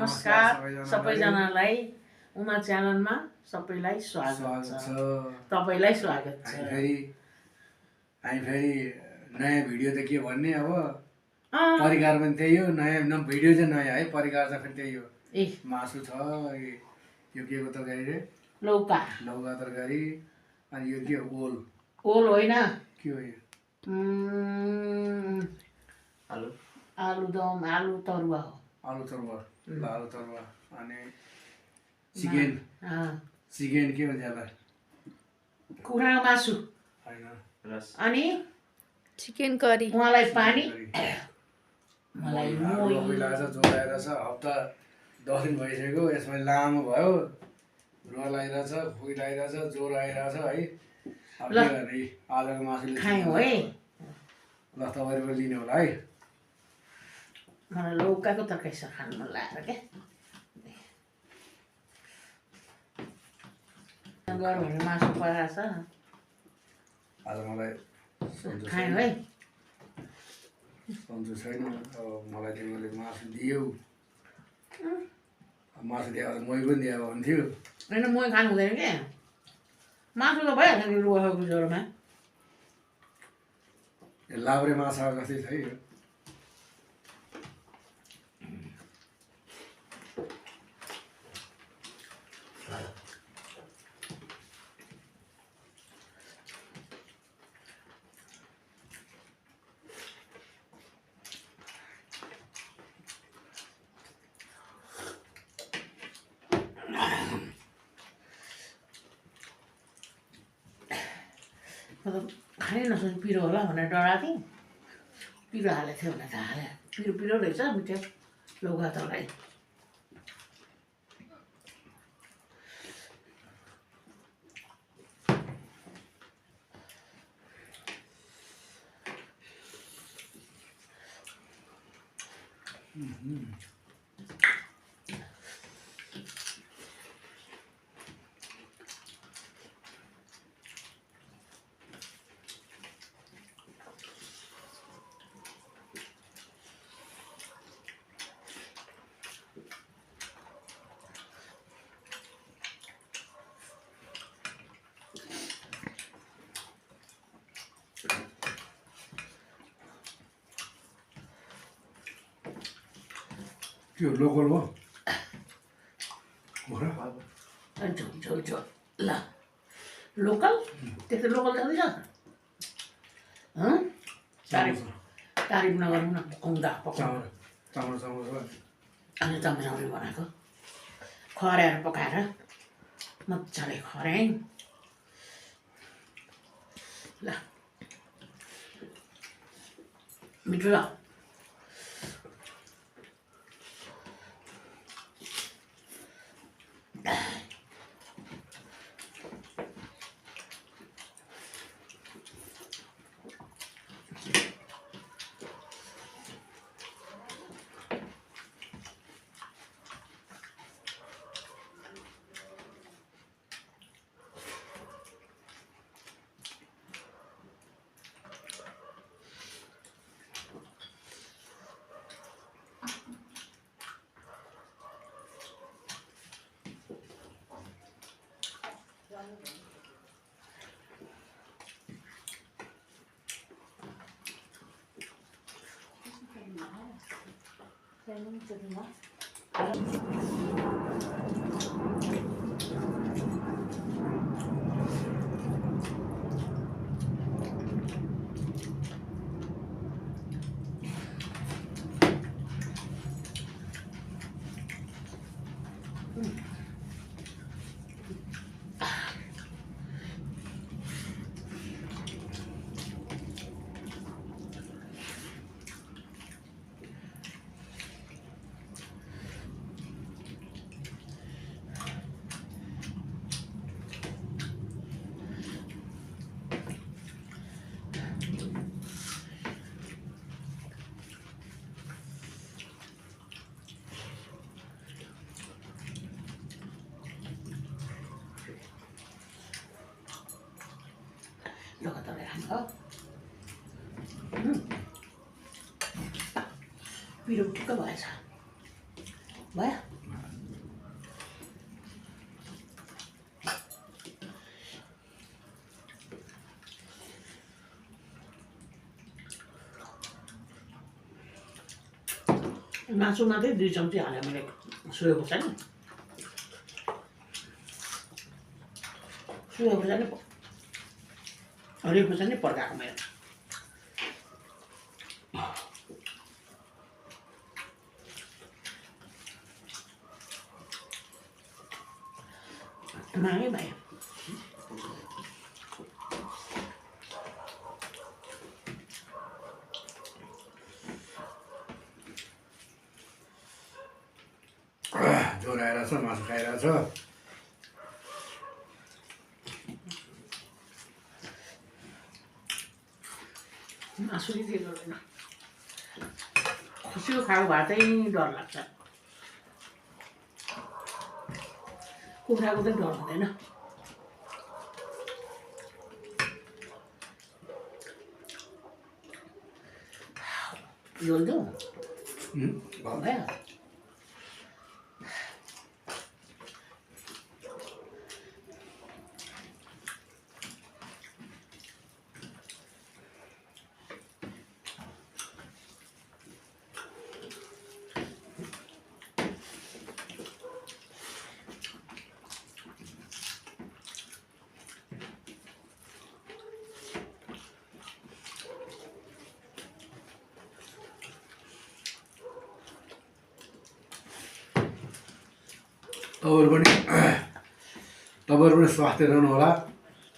नमस्कार सबैजनालाई उमा च्यानलमा सबैलाई स्वागत छ। तपाईलाई स्वागत छ। हामी फेरि नयाँ भिडियो त के भन्ने अब परिकार पनि त्यही हो, नयाँ भिडियो चाहिँ नयाँ है, परिकार त फेरि त्यही हो। मासु छ, यो के को तरकारी रे? लौका तरकारी। अनि यो के हो? ओल होइन, के हो यो? आलुदम, आलु तरुवा हो। आलु तरुवा, आलु तरुवा। अनि चिकन के भन्छ यसलाई? कुखुराको मासु हैन, अनि चिकन करी। उहाँलाई पानी, मलाई पहिला छ, ज्वरो आइरहेछ। हप्ता 10 दिन भइसक्यो, यसमा लामो भयो, रुवा लागिरहेछ, खुइ लागिरहेछ, ज्वरो आइरहेछ है। अब के गर्ने? आजको मासुले खायौँ है। ल तपाईँले पनि लिने होला है। मलाई लौकाको तरकारीसँग खानु मन लागेर क्या। गरौँ भने मासु पकाएको छ। आज मलाई खायौँ है। सन्चो छैन। अब मलाई तिमीले मासु दियौ, मासु दिए मै पनि दिएको हुन्थ्यो। होइन, मै खानु हुँदैन क्या, मासु त भइहाल्छ नि रुवाको ज्वरोमा। लाब्रे माछा जस्तै छ यो। खानै नसोच पिरो होला भनेर डराएको थिएँ। पिरो हालेको थियो भने त हाले, पिरो रहेछ मिठो लौका तरकारी। त्यो लोकल हो झोल ल लोकल त्यस्तो लोकल जाँदैछ। तारिफ नगरौँ न, पकाउँदा अनि चम्चाउरी बनाएको खर्याएर पकाएर मजाले खर्याएँ। ल मिठो ल। लौका तरकारी खानु हो। पिरो ठिक्क भएछ, भयो। मासुमा चाहिँ 2 चम्ची हालेँ मैले सोया खोर्सानी हरियो खोर्सानी पड्काएको मैले मागे भाइ ज्वरो आइरहेछ मासु खाइरहेछ मासु चाहिँ के गर्दैन खुसीको खाएको भए चाहिँ डर लाग्छ कुखुराको चाहिँ डर हुँदैन झोल दिउँ भयो तपाईँहरू पनि स्वास्थ्य रहनु होला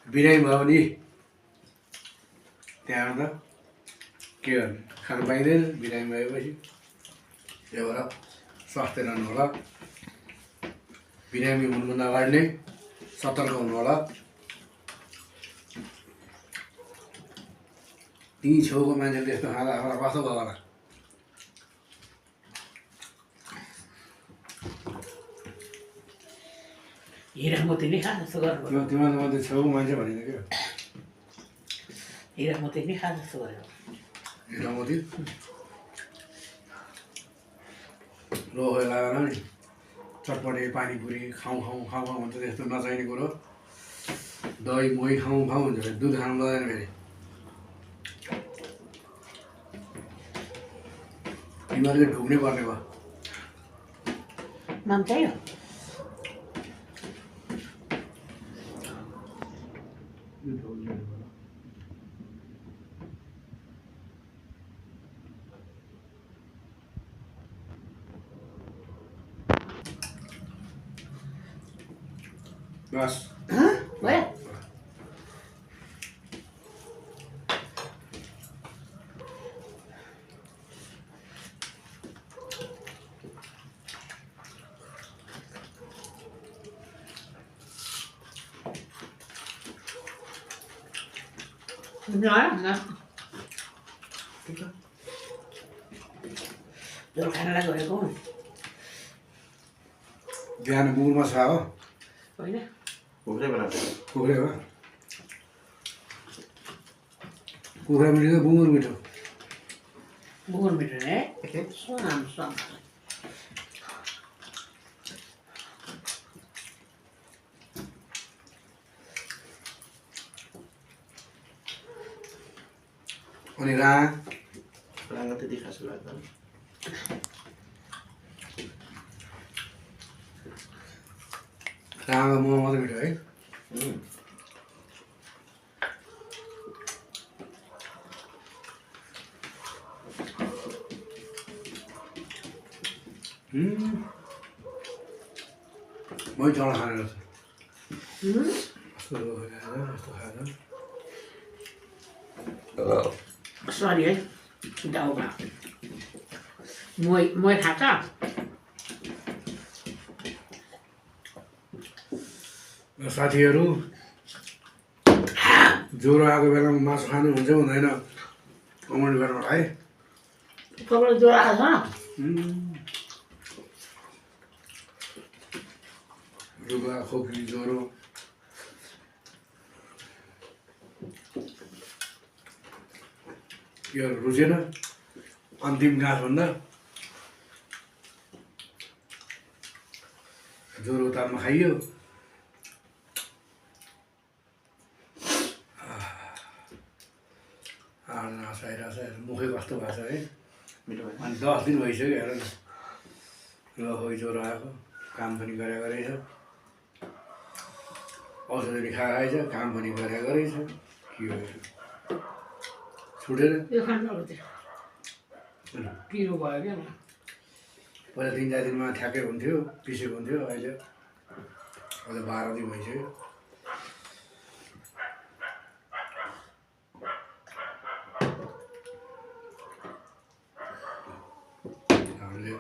बिरामी भयो भने त्यहाँबाट के गर्नु खानु पाइँदैन बिरामी भएपछि त्यही भएर स्वास्थ्य रहनु होला बिरामी हुनुभन्दा अगाडि नै सतर्क हुनु होला तिमी छेउको मान्छेले यस्तो खाँदा आफूलाई कस्तो भयो होला हिरामती नै खा जस्तो गर्नु तिमीलाई मात्रै छेउको मान्छे भनेको क्या हिरामती नै खा जस्तो गर्यो हिरामती रोग लागेर नि चटपटे पानीपुरी खाउँ भन्छ त्यस्तो नचाहिने कुरो दही मोही खाउँ भन्छ दुध खानु लदैन फेरि तिमीहरूले ढुक्नै पर्ने भयो माम चाहियो बस भयो झोल खानलाई गरेको बिहान मुरमा छ हो होइन कुखुरा हो कुखुरा मिठो बुङ्गुर मिठो बुङ्गुर मिठो है सोनाम सोम अनि राँगा त्यति खास लाग्दैन राँगा मोमो मात्रै मिठो है मै चढा खाने रहेछ यस्तो खाएर सरी है डाउमा मोही खान्छ साथीहरू ज्वरो आएको बेलामा मासु खानु हुन्छ हुँदैन कमेन्ट गर्नु है तपाईँलाई ज्वरो आएको छ रुगा खोकी ज्वरो यो रुचेन अन्तिम गाँसभन्दा ज्वरो उतारमा खाइयो आइरहेछ मुखै कस्तो भएको छ है मिठो भयो अनि 10 दिन भइसक्यो हेर न ल खोइ ज्वरो आएको काम पनि गरेको रहेछ औषधि खाएछ काम पनि गरेको रहेछ के हो छुटेर यो खानु अब त्यो पिरो भयो क्या पहिला 3-4 दिनमा ठ्याक्कै हुन्थ्यो पिसेको हुन्थ्यो अहिले 12 दिन भइसक्यो हामीले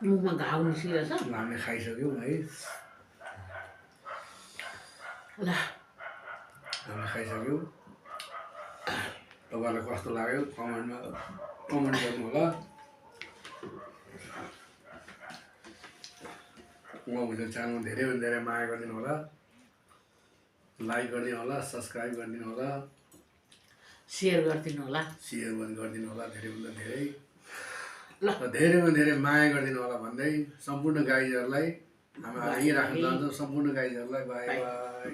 मुखमा घाउ निस्किरहेछ हामीले खाइसक्यौँ है ल हामीले खाइसक्यौँ तपाईँलाई कस्तो लाग्यो कमेन्ट गर्नु होला उहाँको च्यानलमा धेरैभन्दा धेरै माया गरिदिनु होला लाइक गरिदिनु होला सब्सक्राइब गरिदिनु होला सेयर गरिदिनु होला सेयर पनि गरिदिनु होला धेरैभन्दा धेरै ल धेरैभन्दा धेरै माया गरिदिनु होला भन्दै सम्पूर्ण गाईहरूलाई हामी यहीँ राख्न चाहन्छौँ सम्पूर्ण गाईहरूलाई बाई बाई